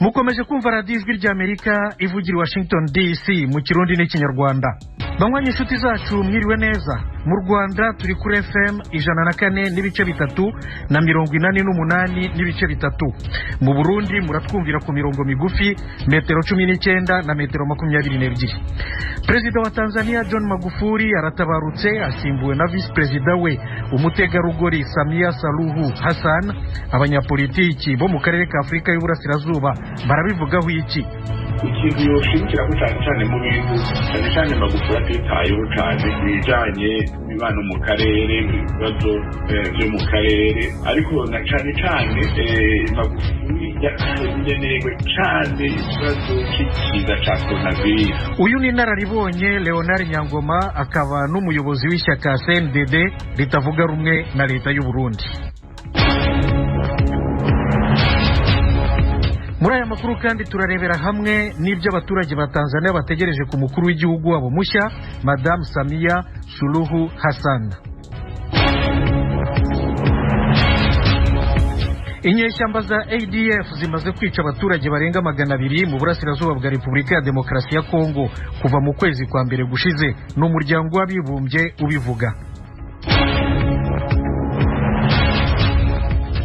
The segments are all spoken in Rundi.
Mukomeje kumva Radiyo Ijwi ry'Amerika ivugira i Washington DC mu Kirundi n'Ikinyarwanda. Banywanyi, inshuti zacu, mwiriwe neza. Mu Rwanda turi kuri FM 104.3 na 88.3. Mu Burundi muratwumvira ku mirongo migufi, metero 19 na metero 22. Perezida wa Tanzania John Magufuli aratabarutse, asimbuwe na visi perezida we, umutegarugori Samia Suluhu Hassan. Abanyapolitiki bo mu karere ka Afurika y'Uburasirazuba barabivugaho iki? Ikintu yoshimikirako cyane cyane mu bintu cyane cyane Magufuli atitayeho cyane, ibijanye n'imibano mu karere, ibibazo byo mu karere, ariko na cyane cyane Magufuli yakenewe cyane ikibazo cy'ikiza ca coronavirus. Uyu ni inararibonye Leonard Nyangoma, akaba n'umuyobozi w'ishyaka CNDD ritavuga rumwe na leta y'u Burundi. Muri aya makuru kandi turarebera hamwe n'ibyo abaturage ba Tanzania bategereje ku mukuru w'igihugu wabo mushya, Madamu Samia Suluhu Hassan. Inyeshyamba za ADF zimaze kwica abaturage barenga 200 mu burasirazuba bwa Repubulika ya Demokarasi ya Kongo kuva mu kwezi kwa mbere gushize, ni Umuryango w'Abibumbye ubivuga.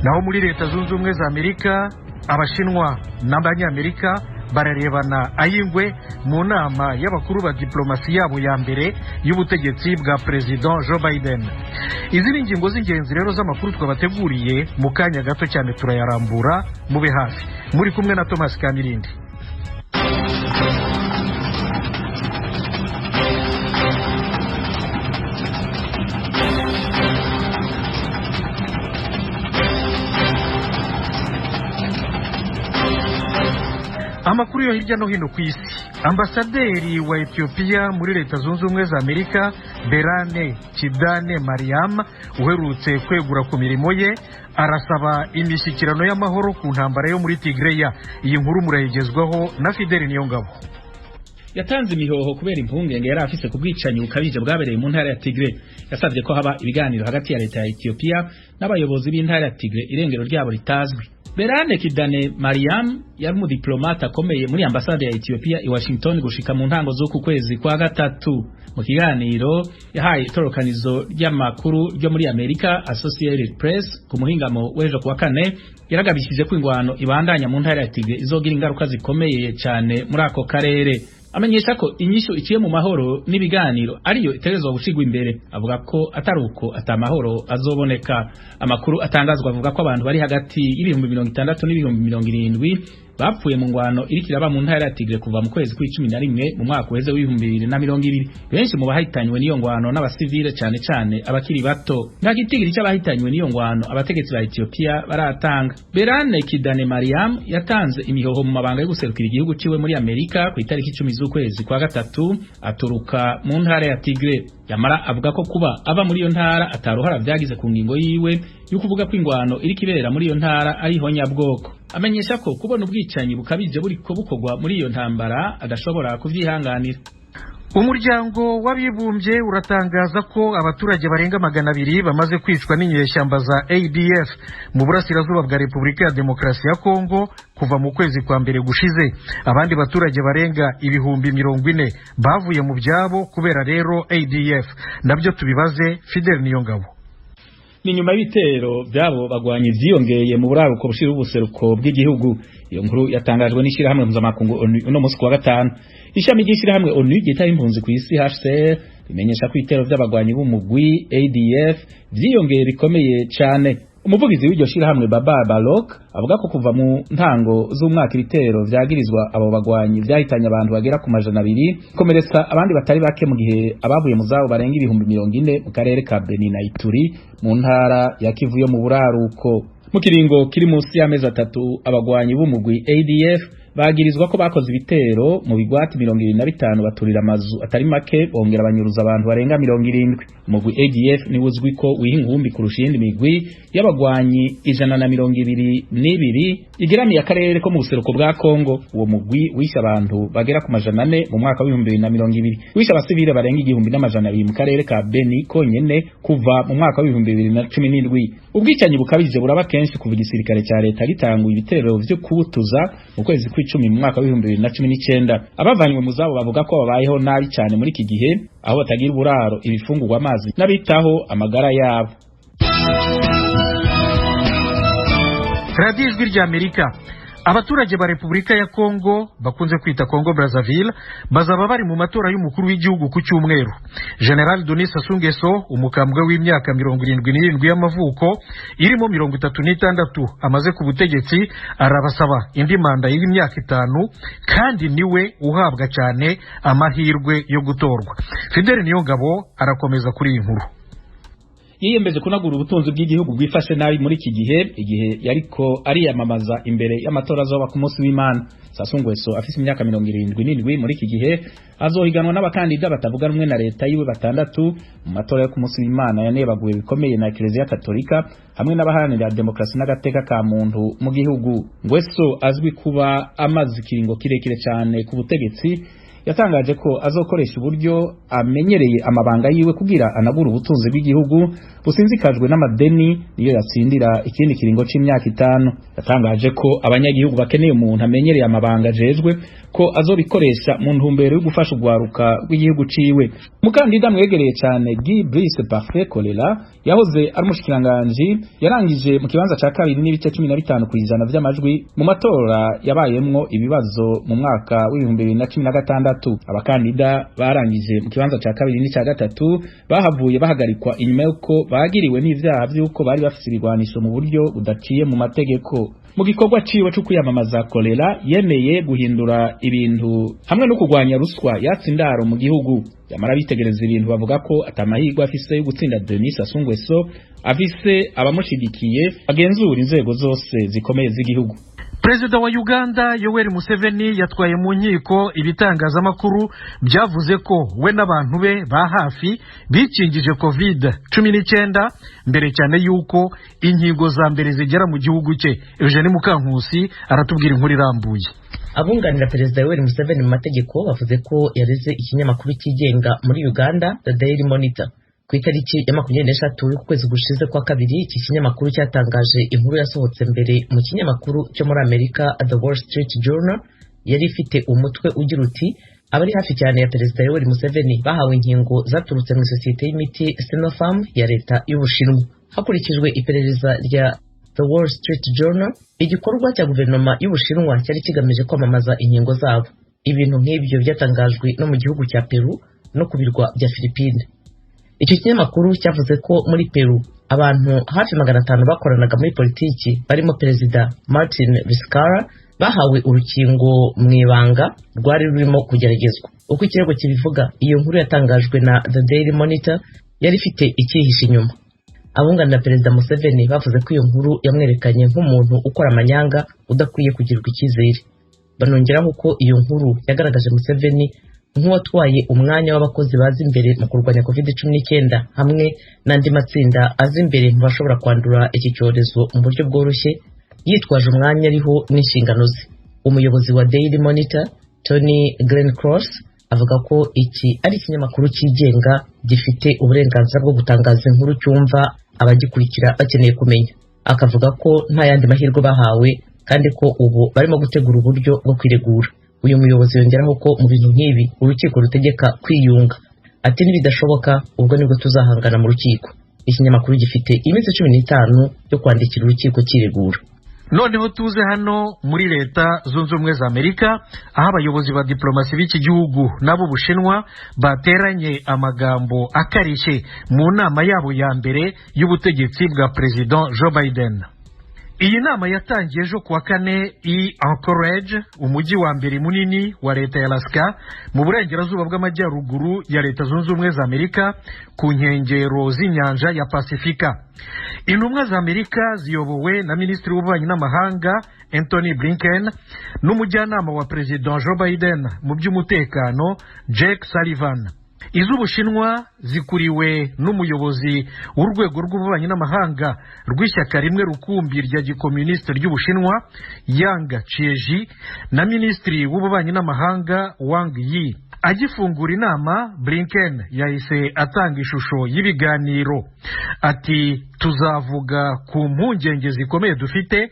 Naho muri Leta Zunze Ubumwe za Amerika, Abashinwa n'Abanyamerika bararebana ay'ingwe mu nama y'abakuru ba diplomasi yabo ya mbere y'ubutegetsi bwa Perezida Joe Biden. Izi ni ingingo z'ingenzi rero z'amakuru twabateguriye. Mu kanya gato cyane turayarambura, mube hafi. Muri kumwe na Thomas Kamirindi. Amakuru yo hirya no hino ku isi: Ambasaderi wa Etiyopiya muri Leta Zunze Ubumwe za Amerika, Berane Kidane Mariam, uherutse kwegura ku mirimo ye, arasaba imishyikirano y'amahoro ku ntambara yo muri Tigreya. Iyi nkuru murayigezwaho na Fideli Niyongabo. Yatanze imihoho kubera impungenge yari afise ku bwicanyi bukabije bwabereye mu ntara ya Tigre. Yasabye ko haba ibiganiro hagati ya leta ya Ethiopia n'abayobozi b'intara ya Tigre irengero ryabo ritazwi. Berane Kidane Mariam yari umudiplomate akomeye muri ambasade ya Ethiopia i Washington gushika mu ntango z'uku kwezi kwa gatatu. Mu kiganiro yahaye itorokanizo ry'amakuru ryo muri Amerika, Associated Press, ku muhingamo w'ejo kuwa kane, yaragabishije ko ingwano ibandanya mu ntara ya Tigre izogira ingaruka zikomeye cyane muri ako karere. Amenyesha ko inyishu iciye mu mahoro n'ibiganiro ariyo itegerezwa gushigwa imbere. Avuga ko atari uko atamahoro azoboneka. Amakuru atangazwa avuga ko abantu bari hagati y'ibihumbi 60 n'ibihumbi 70 bapfuye mu ngwano iriko iraba mu ntara ya Tigre kuva mu kwezi kw'icumi na rimwe mu mwaka uheze w'2020. Benshi mu bahitanywe n'iyo ngwano n'abasivile, cane cane abakiri bato. Nta gitigiri c'abahitanywe n'iyo ngwano abategetsi ba Ethiopia baratanga. Berane Kidane Mariam yatanze imihoho mu mabanga yo guserukira igihugu ciwe muri Amerika ku itariki 10 z'ukwezi kwa gatatu, aturuka mu ntara ya Tigre. Yamara avuga ko kuba ava muri iyo ntara ataruhara vyagize ku ngingo yiwe yo kuvuga ko ingwano iriko ibera muri iyo ntara ari ihonyabwoko. Amenyesha ko kubona ubwicanyi bukabije buriko bukorwa muri iyo ntambara adashobora kuvyihanganira. Umuryango w'Abibumbye uratangaza ko abaturage barenga 200 bamaze kwicwa n'inyeshyamba za ADF mu burasirazuba bwa Repubulika ya Demokarasi ya Kongo kuva mu kwezi kwa mbere gushize. Abandi baturage barenga 40,000 bavuye mu byabo kubera rero ADF. Nabyo tubibaze Fidel Niyongabo. Ni nyuma y'ibitero byabo bagwanyi vyiyongeye mu buraruko bushira ubuseruko bw'igihugu. Iyo nkuru yatangajwe n'ishirahamwe mpuzamakungu ONU uno munsi kuwa gatanu. Ishami ry'ishirahamwe ONU ryitaye impunzi ku isi, HCR, rimenyesha ko ibitero by'abagwanyi b'umugwi ADF vyiyongeye bikomeye cane. Umuvugizi w'iryo shirahamwe, Baba Balok, avuga ko kuva mu ntango z'umwaka ibitero vyagirizwa abo bagwanyi vyahitanye abantu bagera ku 200, komeretsa abandi batari bake, mu gihe abavuye mu zabo barenga 40,000 mu karere ka Beni na Ituri mu ntara ya Kivu yo mu buraruko. Mu kiringo kiri munsi y'amezi 3, abagwanyi b'umugwi ADF Bagirizwa ko bakoze ibitero mu bigwati 25, baturira amazu atari make, bongera banyuruza abantu barenga 70. Umugwi ADF ni uzwi ko wiha inkumbi kurusha iyindi migwi y'abagwanyi 122 igeramiye akarere ko mu buseruko bwa Kongo. Uwo mugwi wishe abantu bagera ku 400 mu mwaka wa 2020, wishe abasivile barenga 1200 mu karere ka Beni konyene kuva mu mwaka wa 2017. Ubwicanyi bukabije buraba kenshi kuva igisirikare ca leta gitanguye ibitero vyo kubutuza mu kwezi kw'icumi mu mwaka wa 2019. Abavanywe mu zabo bavuga ko babayeho nabi cyane muri iki gihe, aho batagira uburaro, ibifungurwa, amazi n'abitaho amagara yabo. Radiyo Ijwi ry'Amerika. Abaturage ba Repubulika ya Kongo bakunze kwita Kongo Brazzaville bazaba bari mu matora y'umukuru w'igihugu ku cyumweru. General Denis Sassou Nguesso, umukambwe w'imyaka 77 y'amavuko, irimo 36 amaze ku butegetsi, arabasaba indi manda y'imyaka 5, kandi niwe uhabwa cyane amahirwe yo gutorwa. Fidel Niyongabo arakomeza kuri iyi nkuru. Yiyemeje kunagura ubutunzi bw'igihugu bwifashe nabi muri iki gihe, igihe yariko ariyamamaza imbere y'amatora azoba ku munsi w'Imana. Sassou Nguesso afise imyaka 77 muri iki gihe azohiganwa n'abakandida batavuga rumwe na leta yiwe batandatu mu matora yo ku munsi w'Imana yanebaguwe bikomeye na Eklezia Katolika hamwe n'abaharanira demokarasi n'agateka ka muntu mu gihugu. Nguesso azwi kuba amaze ikiringo kirekire cyane ku butegetsi, yatangaje ko azokoresha uburyo amenyereye amabanga yiwe kugira anagura ubutunzi bw'igihugu businzikajwe n'amadeni, niyo yatsindira ikindi kiringo c'imyaka 5. Yatangaje ko abanyagihugu bakeneye umuntu amenyereye amabanga ajejwe, ko azobikoresha mu ntumbero yo gufasha urwaruka rw'igihugu ciwe. Umukandida mwegereye cyane, Guy Brice Parfait Kolela, yahoze ari umushikiranganji, yarangije mu kibanza ca kabiri n'ibice 15% vy'amajwi mu matora yabayemwo ibibazo mu mwaka wa 2016. Abakandida barangije mu kibanza ca kabiri n'ica gatatu bahavuye bahagarikwa inyuma y'uko bagiriwe n'ivyaha vy'uko bari bafise ibigwanisho mu buryo budaciye mu mategeko. Mu gikorwa ciwe co kwiyamamaza, Kolela yemeye guhindura ibintu hamwe no kurwanya ruswa yatse indaro mu gihugu. Yamara bitegereza ibintu bavuga ko atamahirwe afise yo gutsinda Denis Sassou Nguesso, afise abamushigikiye bagenzura inzego zose zikomeye z'igihugu. Perezida wa Uganda Yoweri Museveni yatwaye mu nkiko ibitangazamakuru byavuze ko we n'abantu be ba hafi bikingije COVID-19 mbere cyane y'uko inkingo za mbere zigera mu gihugu cye. Eugene Mukankusi aratubwira inkuru irambuye. Abunganira Perezida Yoweri Museveni mu mategeko bavuze ko yareze ikinyamakuru cyigenga muri Uganda, The Daily Monitor. Ku itariki ya 23 y'ukwezi gushize kwa kabiri, iki kinyamakuru cyatangaje inkuru yasohotse mbere mu kinyamakuru cyo muri Amerika The Wall Street Journal, yari ifite umutwe ugira uti: "Abari hafi cyane ya Perezida Yoweri Museveni bahawe inkingo zaturutse mu isosiyete y'imiti Sinopharm ya leta y'Ubushinwa." Hakurikijwe iperereza rya The Wall Street Journal, igikorwa cya guverinoma y'Ubushinwa cyari kigamije kwamamaza inkingo zabo. Ibintu nk'ibyo byatangajwe no mu gihugu cya Peru no ku birwa bya Philippines. Icyo kinyamakuru cyavuze ko muri Peru abantu hafi 500 bakoranaga muri politiki, barimo Perezida Martin Vizcarra, bahawe urukingo mu ibanga rwari rurimo kugeragezwa. Uko ikirego kibivuga, iyo nkuru yatangajwe na The Daily Monitor yari ifite icyihishe inyuma. Abunganira Perezida Museveni bavuze ko iyo nkuru yamwerekanye nk'umuntu ukora amanyanga udakwiye kugirirwa icyizere. Banongeraho ko iyo nkuru yagaragaje Museveni nk'uwatwaye umwanya w'abakozi baza imbere mu kurwanya COVID-19 hamwe n'andi matsinda aza imbere mu bashobora kwandura iki cyorezo mu buryo bworoshye, yitwaje umwanya ariho n'inshingano ze. Umuyobozi wa Daily Monitor, Tony Glencross, avuga ko iki ari ikinyamakuru cyigenga gifite uburenganzira bwo gutangaza inkuru cyumva abagikurikira bakeneye kumenya, akavuga ko nta yandi mahirwe bahawe kandi ko ubu barimo gutegura uburyo bwo kwiregura. Uyu muyobozi yongeraho ko mu bintu nk'ibi urukiko rutegeka kwiyunga. Ati: "Nibidashoboka, ubwo nibwo tuzahangana mu rukiko." Ikinyamakuru gifite iminsi 15 yo kwandikira urukiko cyiregura. Noneho tuze hano muri Leta Zunze Ubumwe za Amerika, aho abayobozi ba diplomasi b'iki gihugu n'ab'Ubushinwa bateranye amagambo akarishye mu nama yabo ya mbere y'ubutegetsi bwa Perezida Joe Biden. Iyi nama yatangiye ejo kuwa kane i Anchorage, umujyi wa mbere munini wa leta ya Alaska mu burengerazuba bw'amajyaruguru ya Leta Zunze Ubumwe za Amerika, ku nkengero z'inyanja ya Pasifika. Intumwa za Amerika ziyobowe na Minisitiri w'Ububanyi n'Amahanga Anthony Blinken n'umujyanama wa Perezida Joe Biden mu by'umutekano Jake Sullivan. Iz'Ubushinwa zikuriwe n'umuyobozi w'urwego rw'ububanyi n'amahanga rw'ishyaka rimwe rukumbi rya gikomunisite ry'Ubushinwa Yang Jiechi na Minisitiri w'Ububanyi n'Amahanga Wang Yi. Agifungura inama, Blinken yahise atanga ishusho y'ibiganiro, ati: "Tuzavuga ku mpungenge zikomeye dufite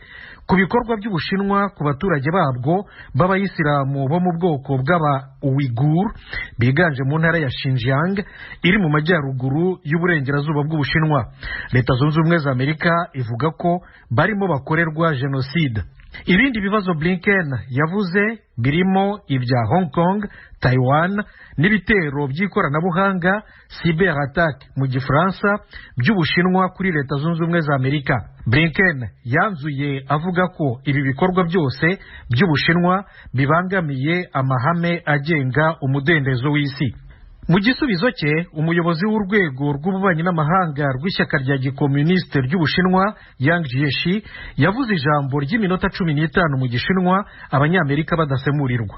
ku bikorwa by'Ubushinwa ku baturage babwo b'abayisilamu bo mu bwoko bw'aba Uighur biganje mu ntara ya Xinjiang iri mu majyaruguru y'uburengerazuba bw'Ubushinwa. Leta Zunze Ubumwe za Amerika ivuga ko barimo bakorerwa jenoside." Ibindi bibazo Blinken yavuze birimo ibya Hong Kong, Taiwan n'ibitero by'ikoranabuhanga, cyber attack mu Gifaransa, by'Ubushinwa kuri Leta Zunze Ubumwe za Amerika. Blinken yanzuye avuga ko ibi bikorwa byose by'Ubushinwa bibangamiye amahame agenga umudendezo w'isi. Mu gisubizo cye, umuyobozi w'urwego rw'ububanyi n'amahanga rw'ishyaka rya gikomunisite ry'Ubushinwa Yang Jiechi yavuze ijambo ry'iminota 15 mu Gishinwa Abanyamerika badasemurirwa.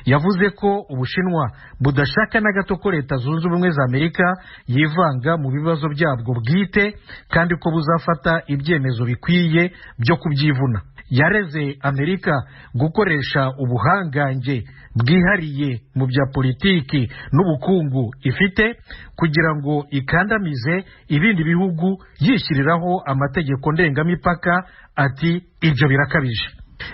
Yavuze ko Ubushinwa budashaka na gato ko Leta Zunze Ubumwe za Amerika yivanga mu bibazo byabwo bwite, kandi ko buzafata ibyemezo bikwiye byo kubyivuna. Yareze Amerika gukoresha ubuhangange bwihariye mu bya politiki n'ubukungu ifite kugira ngo ikandamize ibindi bihugu, yishyiriraho amategeko ndengamipaka, ati: "Ibyo birakabije."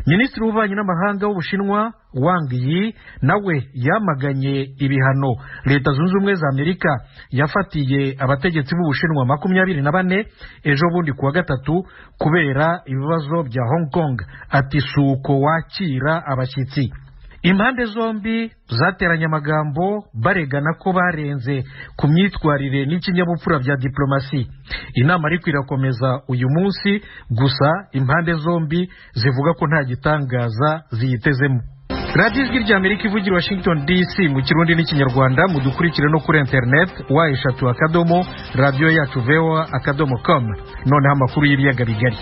Minisitiri w'Ububanyi n'Amahanga w'Ubushinwa Wang Yi nawe yamaganye ibihano Leta Zunze Ubumwe za Amerika yafatiye abategetsi b'Ubushinwa 24 ejo bundi kuwa gatatu kubera ibibazo bya Hong Kong, ati: "Suko wakira abashyitsi." Impande zombi zateranye amagambo baregana ko barenze ku myitwarire n'ikinyabupfura bya diplomasi. Inama ariko irakomeza uyu munsi, gusa impande zombi zivuga ko nta gitangaza ziyitezemo. Radiyo Ijwi rya Amerika ivugira Washington DC mu Kirundi n'Ikinyarwanda. Mudukurikire no kuri interineti, www.radioyacuvoa.com. Noneho amakuru y'ibiyaga bigari.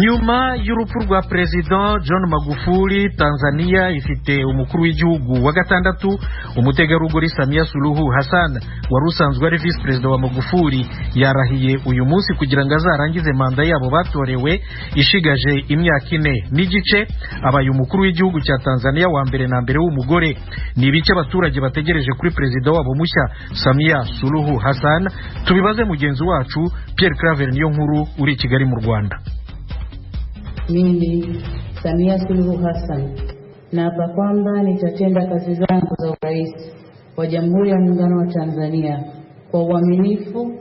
Nyuma y'urupfu rwa Perezida John Magufuli, Tanzania ifite umukuru w'igihugu wa gatandatu. Umutegarugori Samia Suluhu Hassan, wari usanzwe ari visi perezida wa Magufuli, yarahiye uyu munsi kugira ngo azarangize manda yabo batorewe ishigaje imyaka 4 n'igice. Abaye umukuru w'igihugu cya Tanzania wa mbere na mbere w'umugore. Ni ibiki abaturage bategereje kuri perezida wabo mushya Samia Suluhu Hassan? Tubibaze mugenzi wacu Pierre Claver niyo nkuru uri i Kigali mu Rwanda. Mimi Samia Suluhu Hassan naapa kwamba nitatenda kazi zangu za urais wa Jamhuri ya Muungano wa Tanzania kwa uaminifu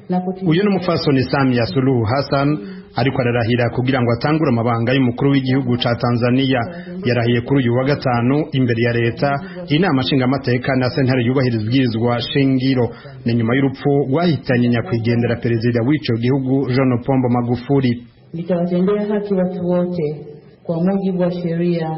na kutimiza. Uyu ni umupfasoni Samia Suluhu Hassan ariko ararahira kugira ngo atangure amabanga y'umukuru w'igihugu ca Tanzania. Yarahiye kuri uyu wa gatanu imbere ya leta, inama nshingamateka na sentare yubahiriza ibwirizwa shingiro. Ni nyuma y'urupfu rwahitanye nyakwigendera perezida w'ico gihugu John Pombe Magufuli. Nitawatendea haki watu wote kwa mujibu wa sheria,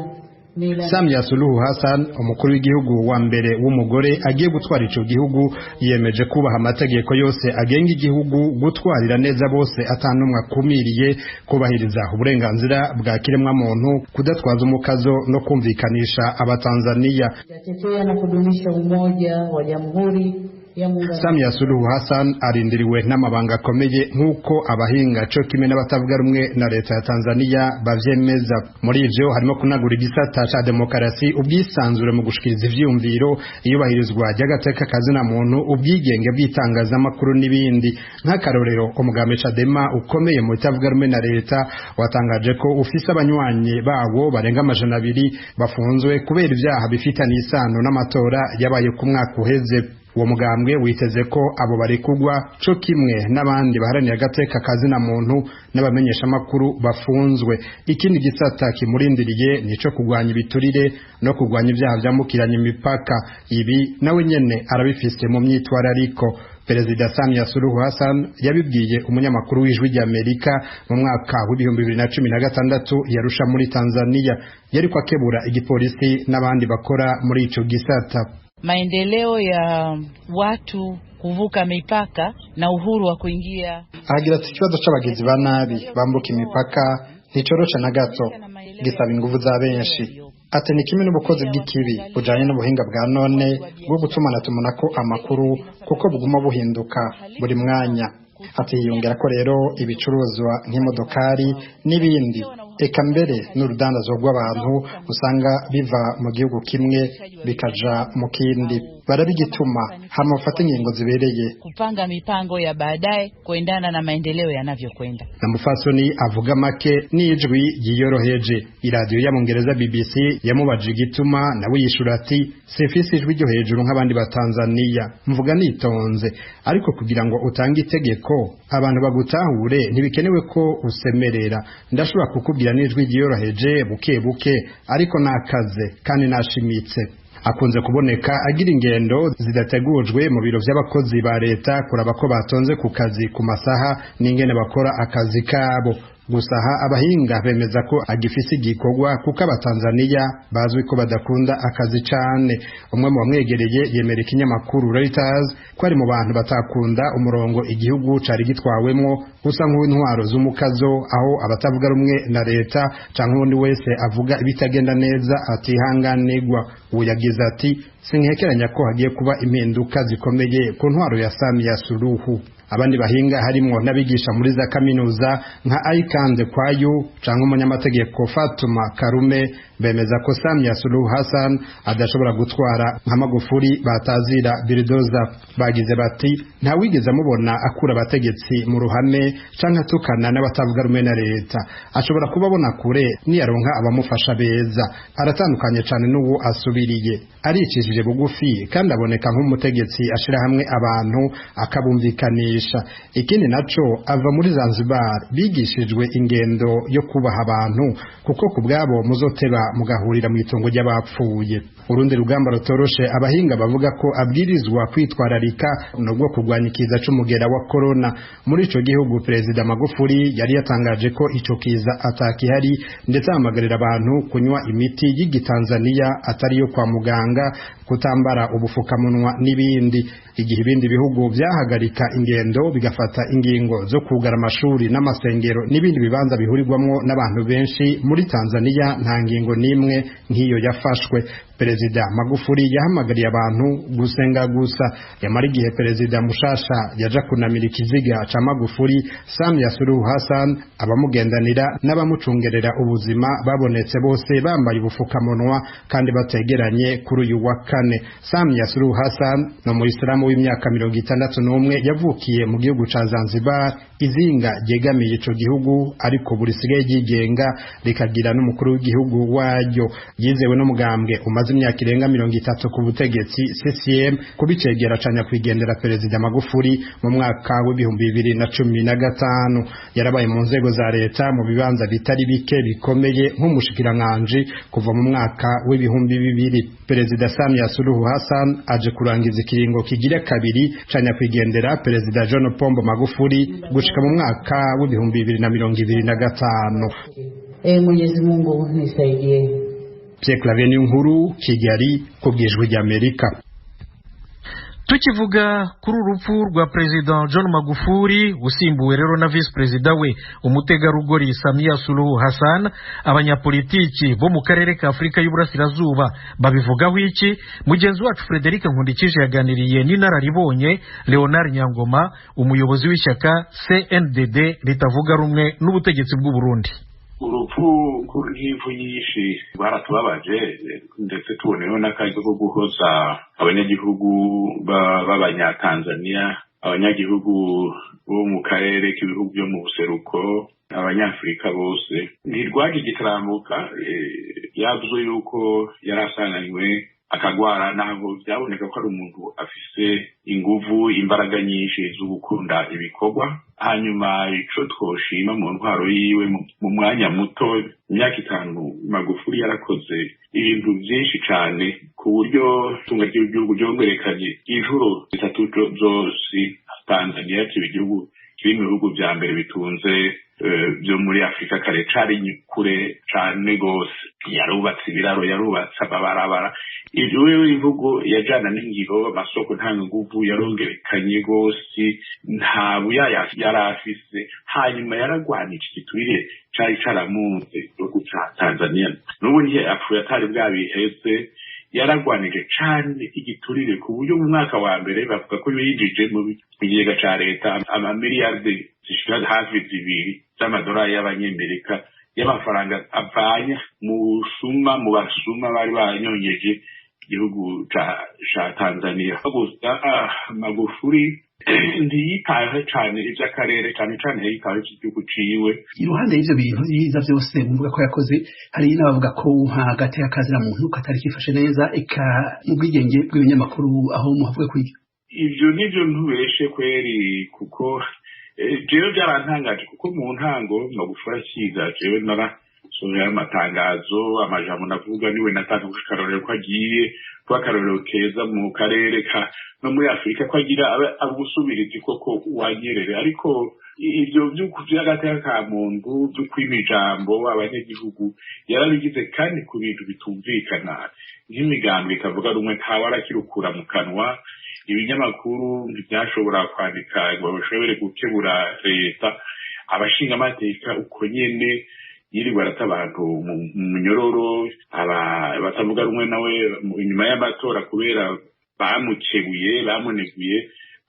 mila. Samia Suluhu Hassan, umukuru w'igihugu wa mbere w'umugore agiye gutwara ico gihugu, yemeje kubaha amategeko yose agenga igihugu, gutwarira neza bose atanumwe akumiriye, kubahiriza uburenganzira bwa kiremwa muntu, kudatwaza umukazo no kumvikanisha Abatanzania. Nitatetea na kudumisha umoja wa Jamhuri ya Muungano. Samia Suluhu Hassan arindiriwe n'amabanga akomeye nk'uko abahinga co kimwe n'abatavuga rumwe na leta ya Tanzania bavyemeza. Muri ivyo harimo kunagura igisata ca demokarasi, ubwisanzure mu gushikiriza ivyiyumviro, iyubahirizwa ry'agateka kazina muntu, ubwigenge bw'itangazamakuru n'ibindi. Nk'akarorero, umugambi Chadema ukomeye mu bitavuga rumwe na leta watangaje ko ufise abanywanyi bawo barenga 200 bafunzwe kubera ivyaha bifitanye isano n'amatora yabaye ku mwaka uheze. Uwo mugambwe witeze ko abo barekugwa co kimwe n'abandi baharanira agateka kazina muntu n'abamenyeshamakuru bafunzwe. Ikindi gisata kimurindiriye nico kugwanya ibiturire no kugwanya ibyaha vyambukiranya imipaka. Ibi nawe nyene arabifise mu myitwarariko. Perezida Samia Suluhu Hassan yabibwiye umunyamakuru w'Ijwi ry'Amerika mu mwaka w'2016 yarusha muri Tanzania, yariko akebura igipolisi n'abandi bakora muri ico gisata. Maendeleo ya watu kuvuka mipaka na uhuru wa kuingia. Agira ati ikibazo c'abagizi ba nabi bambuka imipaka nticoroshe na gato, gisaba inguvu za benshi. Ati ni kimwe n'ubukozi bw'ikibi bujanye n'ubuhinga bwa none bwo gutumanatumana amakuru, kuko buguma buhinduka buri mwanya. Ati hiyongera ko rero ibicuruzwa nk'imodokari n'ibindi, eka mbere n'urudandazo rw'abantu usanga biva mu gihugu kimwe bikaja mu kindi. Barabigituma hama bafate ingingo zibereye, kupanga mipango ya baadaye kuendana na maendeleo yanavyokwenda. Na Mufasoni avuga make n'ijwi yiyoroheje. Iradiyo y'Abongereza BBC yamubaje igituma, nawe yishura ati simfise ijwi ryo hejuru nk'abandi ba Tanzania, mvuga nitonze, ariko kugira ngo utange itegeko abantu bagutahure ntibikenewe ko usemerera. Ndashobora kukubwira n'ijwi ryiyoroheje buke buke, ariko nakaze kandi nashimitse. Akunze kuboneka agira ingendo zidategujwe mu biro vy'abakozi ba leta kuraba ko batonze ku kazi ku masaha n'ingene bakora akazi kabo. Gusa aha abahinga bemeza ko agifise igikorwa, kuko abatanzaniya bazwi ko badakunda akazi cane. Umwe mu bamwegereye yemera ikinyamakuru Reuters ko ari mu bantu batakunda umurongo igihugu cari gitwawemwo, usa nk'intwaro z'umukazo, aho abatavuga rumwe na leta canke uwundi wese avuga ibitagenda neza atihanganirwa. Uwo yagize ati sinkekeranya ko hagiye kuba impinduka zikomeye ku ntwaro ya Samia Suluhu. Abandi bahinga harimwo n'abigisha muri za kaminuza nka Aikande Kwayu canke umunyamategeko Fatuma Karume bemeza ko Samia Suluhu Hassan adashobora gutwara nka Magufuli batazira Bildoza. Bagize bati ntawigeze amubona akura abategetsi mu ruhame canke atukana n'abatavuga rumwe na leta. Ashobora kubabona kure niyaronka abamufasha beza. Aratandukanye cane n'uwo asubiriye, aricishije bugufi kandi aboneka nk'umutegetsi ashira hamwe abantu akabumvikanisha. Ikindi naco ava muri Zanzibar bigishijwe ingendo yo kubaha abantu, kuko ku bwabo muzoteba mugahurira mu itongo ry'abapfuye. Urundi rugamba rutoroshe abahinga bavuga ko abwirizwa kwitwararika nubwo kurwanya ikiza c'umugera wa corona. Muri ico gihugu Perezida Magufuli yari yatangaje ko ico kiza atakihari, ndetse ahamagarira abantu kunywa imiti y'igitanzaniya atari yo kwa muganga, kutambara ubufukamunwa n'ibindi. Igihe ibindi bihugu vyahagarika ingendo bigafata ingingo zo kugara amashuri n'amasengero n'ibindi bibanza bihurirwamwo n'abantu benshi, muri Tanzania nta ngingo n'imwe nk'iyo yafashwe. Perezida Magufuli yahamagariye abantu gusenga gusa. Yamara igihe Perezida Mushasha yaja kunamira ikiziga ca Magufuli, Samia Suluhu Hassan, abamugendanira n'abamucungerera ubuzima babonetse bose bambaye ubufukamunwa kandi bategeranye kuri uyu wa kane. Samia Suluhu Hassan ni umuyisilamu w'imyaka 61 yavukiye mu gihugu ca Zanzibar, izinga ryegamiye ico gihugu ariko buri sigaye ryigenga rikagira n'umukuru w'igihugu waryo. Yizewe n'umugambwe umaze imyaka irenga 30 ku butegetsi CCM, kubicegera ca nyakwigendera Perezida Magufuli mu mwaka w'2015. Yarabaye mu nzego za leta mu bibanza bitari bike bikomeye nk'umushikiranganji kuva mu mwaka w'2000. Perezida Samia Suluhu Hassan aje kurangiza ikiringo kigira kabiri ca nyakwigendera Perezida John Pombe Magufuli gushika mu mwaka w'2025. Mwenyezi Mungu nisaidie. Pierre Claver Niyonkuru, Kigali, ku bw'Ijwi ry'Amerika. Tukivuga kuri urupfu rwa President John Magufuli usimbuwe rero na vice perezida we umutegarugori Samia Suluhu Hassan, abanyapolitiki bo mu karere ka Afurika y'Uburasirazuba babivugaho iki? Mugenzi wacu Frederic Nkundikije yaganiriye n'inararibonye Leonard Nyangoma, umuyobozi w'ishyaka CNDD ritavuga rumwe n'ubutegetsi bw'u Burundi. Urupfu rw'impfu nyinshi rwaratubabaje, ndetse tuboneyeho n'akaryo ko guhoza abanyagihugu b'abanyatanzania, abanyagihugu bo mu karere k'ibihugu byo mu buseruko, abanyafurika bose. Ntirwaje gitaramuka, yavuze yuko yari asanganywe akagwara, naho byaboneka ko ari umuntu afise inguvu, imbaraga nyinshi zo gukunda ibikorwa. Hanyuma ico twoshima mu ntwaro yiwe, mu mwanya muto, imyaka 5, Magufuli yarakoze ibintu byinshi cane ku buryo itunga ry'igihugu ryongerekanye inshuro 3 zose. Tanzania yaciye igihugu kiri mu bihugu vya mbere bitunze byo muri Afrika, kare cari kure cane gose. Yarubatse ibiraro, yarubatse amabarabara, ivyo wewe imvugo yajana n'ingiro, amasoko nta nguvu yarongerekanye gose, nta buyaya yari afise. Hanyuma yaragwanije igiturire cari caramunze igihugu ca Tanzania, n'ubu ntihe apfuye atari bwabiheze. Yaragwanije cane igiturire ku buryo mu mwaka wa mbere bavuga ko yinjije mu kigega ca leta amamiliyarde zishika hafi 2 z'amadolari y'abanyamerika, y'amafaranga avanya mu busuma, mu basuma bari banyongeje igihugu ca Tanzania. Gusa Magufuli ntiyitayeho cane ivy'akarere, cane cane yitayeho ivy'igihugu ciwe. Iruhande y'ivyo bintu vyiza vyose bumvuga ko yakoze, hari n'abavuga ko hagati y'akazina muntu katari kifashe neza, eka mu bwigenge bw'ibinyamakuru aho muhavuga kwiga. Ivyo nivyo ntubeshe kweri, kuko jewe byarantangaje, kuko mu ntango Magufuli akiza jewe narasohoye amatangazo, amajambo navuga niwe natanga akarorero ko agiye kuba akarorero keza mu karere ka no muri Afurika, ko agira abusubirizi koko wanyerere. Ariko ivyo vy'agateka ka muntu, vyo kwima ijambo abanyagihugu, yarabigize kandi ku bintu bitumvikana, nk'imigambwe ikavuga rumwe ntawe arakirukura mu kanwa, ibinyamakuru ntibyashobora kwandika ngo bashobore gukebura leta, abashingamateka uko nyene yirirwa arata abantu mu munyororo, batavuga rumwe nawe inyuma y'amatora kubera bamukebuye, bamuneguye,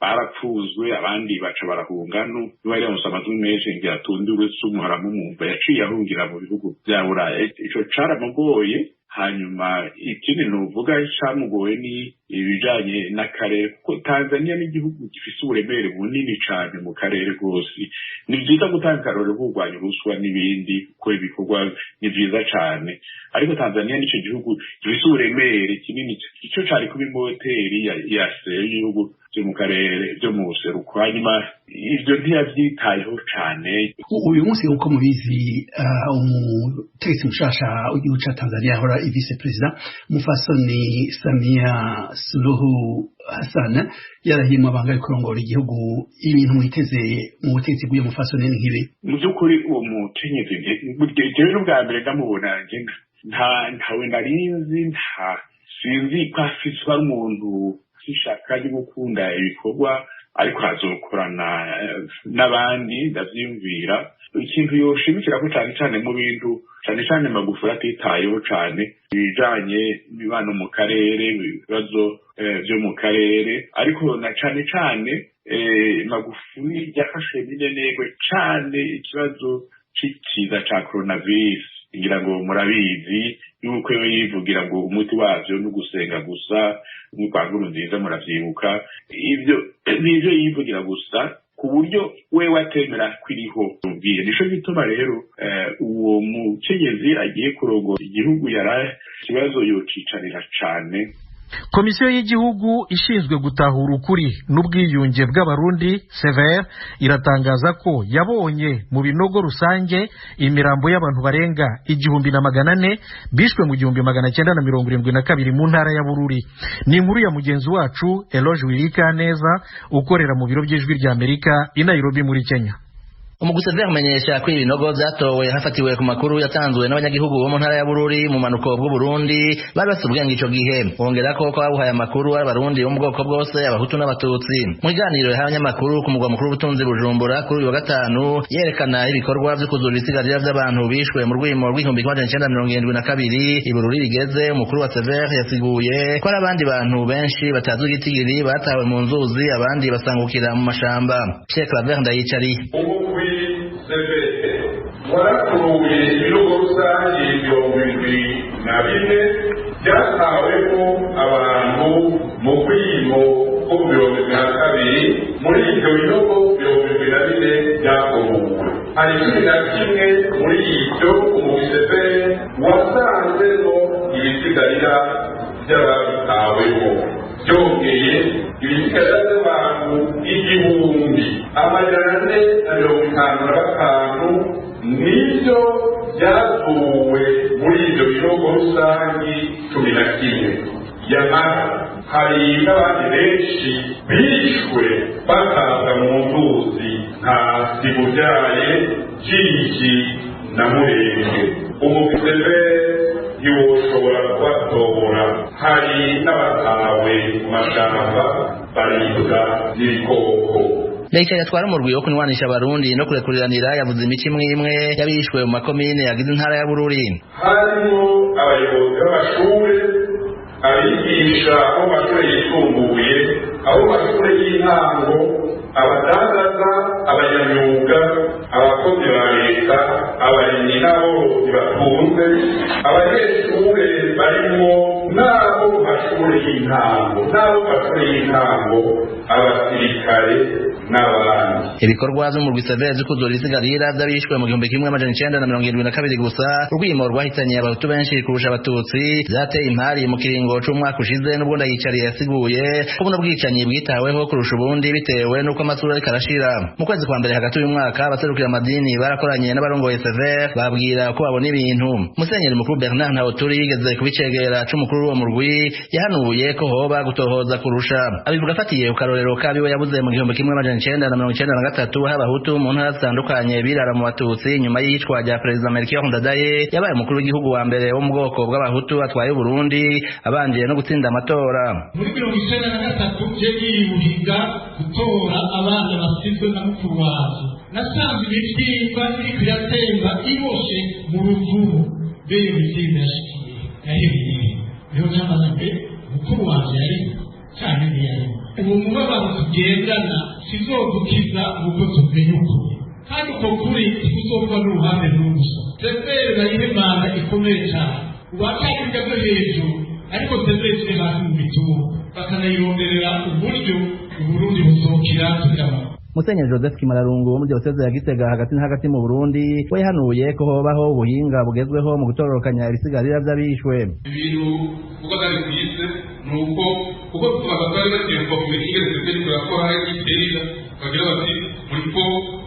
barapfuzwe, abandi baca barahunga. N'uwari yaronse amajwi menshi ngira atunde uretse umuhora mumwumva, yaciye ahungira mu bihugu vya Buraya. Ico caramugoye. Hanyuma ikindi nuvuga camugoye ni ibijanye n'akarere, kuko Tanzania ni igihugu gifise uburemere bunini cane mu karere rwose. Ni vyiza gutanga akarorero ko kurwanya ruswa n'ibindi, kuko ibikorwa ni vyiza cane, ariko Tanzania nico gihugu gifise uburemere kinini, ico cari kuba imoteri ya y'ibihugu vyo mu karere vyo mu buseruko. Hanyuma ivyo ntiyavyitayeho cane. Uyu munsi uko mubizi, umutegetsi mushasha w'igihugu ca Tanzania ahora vice president Mufasoni Samia Suluhu Hassan yarahiye mu mabanga yo kurongora igihugu. Ibintu mwiteze mu butegetsi bw'uyu mufasoni ni nk'ibi? Mu by'ukuri uwo mukenyezi jewe n'ubwa mbere ndamubona, ntawe narinzi, nta sinzi ko afise ari umuntu ishaka ryo gukunda ibikorwa, ariko azokorana n'abandi ndavyiyumvira. Ikintu yoshimikirako cane cane mu bintu cane cane Magufuli atitayeho cane, ibijanye n'imibano mu karere, ibibazo vyo mu karere, ariko na cane cane Magufuli yafashe minenegwe cane ikibazo c'ikiza ca coronavirus. Ngira ngo murabizi yuko we yivugira ngo umuti wavyo ni ugusenga gusa, nk'uko Nkurunziza muravyibuka, ivyo nivyo yivugira gusa, ku buryo wewe atemera kwiriho ubwiye. Nico gituma rero uwo mukenyezi agiye kurongora igihugu yari ikibazo yocicarira cane. Komisiyo y'igihugu ishinzwe gutahura ukuri n'ubwiyunge bw'abarundi CVR iratangaza ko yabonye mu binogo rusange imirambo y'abantu barenga 1400 bishwe mu 1972 mu ntara ya Bururi. Ni inkuru ya mugenzi wacu Eloge Wirikaneza ukorera mu biro by'Ijwi rya Amerika i Nairobi muri Kenya. Umugwi CVR umenyesha ko ibinogo vyatowe hafatiwe ku makuru yatanzwe n'abanyagihugu bo mu ntara ya Bururi mu manuko bw'u Burundi bari bafite ubwenge ico gihe. Bongera ko babuhaye amakuru ari abarundi bo mu bwoko bwose, abahutu n'abatutsi. Mu kiganiro yahaye abanyamakuru ku mugwa mukuru w'ubutunzi Bujumbura kuri uyu wa gatanu, yerekana ibikorwa vyo kuzura ibisigarira vy'abantu bishwe mu rwimo rw'1972 i Bururi bigeze. Umukuru wa CVR yasiguye ko ari abandi bantu benshi batazwi igitigiri batawe mu nzuzi, abandi basangukira mu mashamba. Pierre Claver Ndayicari: Warakuruye ibinogo rusange 74 byatawemo abantu mu kwimo ko 72. Muri ibyo binogo 74 byakuruwe, hari 11 muri ibyo umugwi CVR wasanzemo ibisigarira by'ababitaweho. Byongeye ibisigara by'abantu 1455 nibyo byazuwe muri ibyo binogo rusangi 11. Yamara hari n'abandi benshi bishwe bakaza mu nzuzi nka Sibubyaye, Jiji na Murenge. Umugwi ntiwoshobora kubatobora. Hari n'abatawe mu mashamba baribwa n'ibikoko. Leta yatwara umurwi wo kunwanisha abarundi no kurekuriranira yavuze imico imwe imwe y'abishwe mu makomine yagize intara ya Bururi. Harimo abayobozi b'amashure, abigisha bo mu mashure yisumbuye, abo mu mashure y'intango, abadandaza, abanyamyuga, abakozi ba leta, abarimyi n'aborozi batunze, abanyeshure barimwo n'abo mu mashure y'intango, abasirikare n'abandi. Ibikorwa vy'umurwi Severe vy'ukuzura isigarira vy'abishwe mu 1972 gusa, urwimo rwahitanye abahutu benshi kurusha abatutsi, vyateye impari mu kiringo c'umwaka ushize. N'ubwo Ndayicariye yasiguye ko buno bwicanyi bwitaweho kurusha ubundi bitewe n'uko amasura ariko arashira. Mu kwezi kwa mbere hagati y'uyu mwaka, abaserukira amadini barakoranye n'abarongoye Severe babwira ko babona ibintu. Musenyeri mukuru Bernard Ntawuturi yigeze kubicegera c'umukuru w'uwo murwi, yahanuye ko hoba gutohoza kurusha. Abivuga afatiye ku karorero kabiwe yabuze mu 1993 aho abahutu mu ntara zitandukanye birara mu batutsi nyuma y'iyicwa rya perezida Melchior Ndadaye, yabaye umukuru w'igihugu wa mbere wo mu bwoko bw'abahutu atwaye Burundi, abanje no gutsinda amatora. Muri 1993 je ngiye gutora abana basizwe na mukuru wanje, nasanze imivyimba iriko iratemba iboshe mu ruvubu. Mbe iyo mivyimba yashikiye yahereye niho namaze mbe mukuru wanje yarimo canke ntiyarimo. Uwo mubabaro tugendana sizodukiza nuko tumenya ukuri, kandi uko kuri ntikuzokuba n'uruhande rumwe gusa. Severe bayihemana ikomeye cane, uwakakirya bwo hejuru, ariko severe turi hasi mu mitumba, bakanayironderera uburyo Uburundi buzokira turyamana. Musenyeri Joseph Kimararungu wo muri Diyoseze ya Gitega hagati na hagati mu Burundi we yahanuye ko hobaho ubuhinga bugezweho mu gutororokanya ibisigarira vy'abishwe. Ibintu uko byari kwise ni uko kuko bari bagiye kuva ku mikingere severi kurakora y'iterira bagira bati muriko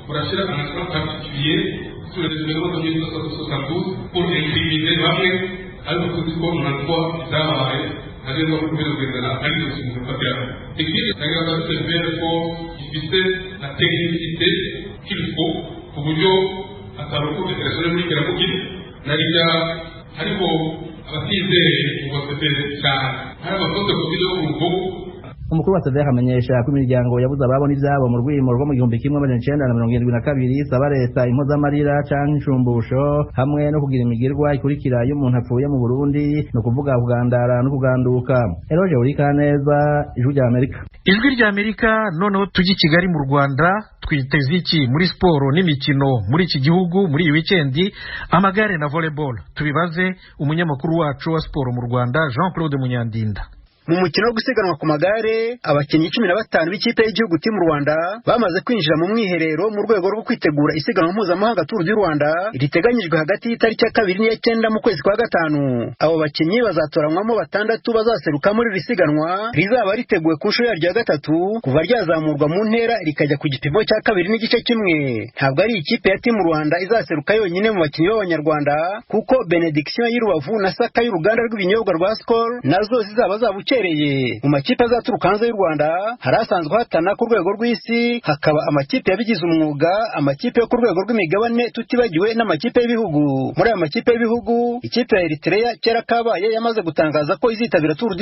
murashira amakuru particulier sur les numéros de 1972 pour incriminer bamwe, ariko tuzi ko natwa ibyabaye hagezwa kubera kugendana ari ibyo gufatira. Ikindi nagira ngo severi ko ifise la technicité qu'il faut ku buryo atarukuta telefone muri kiramugira narijya, ariko abatizeye ubasepere cyane hari abakoze ku buryo urugo. Umukuru wa Severe amenyesha ko imiryango yabuze ababo n'ivyabo mu rwimo rwo mu 1972 isaba leta impozamarira canke inshumbusho hamwe no kugira imigirwa ikurikira iyo umuntu apfuye mu Burundi, ni ukuvuga kugandara no kuganduka. Eroje Urikaneza, Ijwi rya Amerika. Ijwi rya Amerika. Noneho tujye i Kigali mu Rwanda, twiteze iki muri siporo n'imikino muri iki gihugu muri iyi wikendi? Amagare na volleyball, tubibaze umunyamakuru wacu wa siporo mu Rwanda Jean Claude Munyandinda. Mu mukino wo gusiganwa ku magare, abakinnyi 15 b'ikipe y'igihugu Team Rwanda bamaze kwinjira mu mwiherero mu rwego rwo kwitegura isiganwa mpuzamahanga Tour du Rwanda riteganyijwe hagati y'itariki ya 2 n'iya 9 mu kwezi kwa 5. Abo bakinnyi bazatoranywamo 6 bazaseruka muri iri siganwa rizaba riteguwe ku nshuro yaryo ya 3 kuva ryazamurwa mu ntera rikajya ku gipimo cya 2.5. Ntabwo ari ikipe ya Team Rwanda izaseruka yonyine mu bakinnyi b'Abanyarwanda, kuko Benediction y'Urubavu na Saka y'uruganda rw'ibinyobwa rwa Skol nazo zizaba zabukereye. Mu makipe azaturuka hanze y'u Rwanda hari asanzwe ahatana ku rwego rw'isi, hakaba amakipe yabigize umwuga, amakipe yo ku rwego rw'imigabane, tutibagiwe n'amakipe y'ibihugu. Muri aya makipe y'ibihugu, ikipe ya Eritrea kera kabaye yamaze gutangaza ko izitabira Tour du